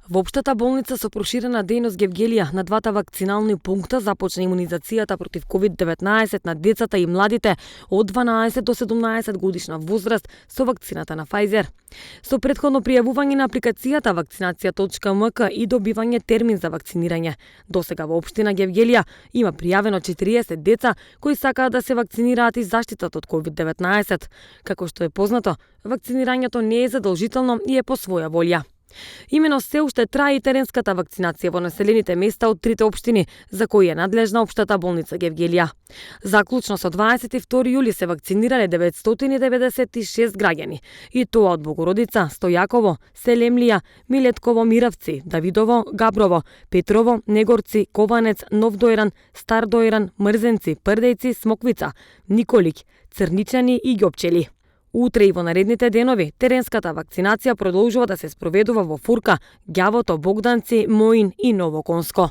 Во општата болница со проширена дејност Гевгелија на двата вакцинални пункта започна имунизацијата против COVID-19 на децата и младите од 12 до 17 годишна возраст со вакцината на Pfizer. Со претходно пријавување на апликацијата вакцинација.мк и добивање термин за вакцинирање. Досега во општина Гевгелија има пријавено 40 деца кои сакаат да се вакцинираат и заштитат од COVID-19. Како што е познато, вакцинирањето не е задолжително и е по своја волја. Имено се уште трае и теренската вакцинација во населените места од трите општини, за кои е надлежна општата болница Гевгелија. Заклучно со 22 јули се вакцинирале 996 граѓани, и тоа од Богородица, Стојаково, Селемлија, Милетково, Миравци, Давидово, Габрово, Петрово, Негорци, Кованец, Нов Дојран, Стар Дојран, Мрзенци, Прдејци, Смоквица, Николик, Црничани и Ѓопчели. Утре и во наредните денови теренската вакцинација продолжува да се спроведува во Фурка, Ѓавото, Богданци, Моин и Новоконско.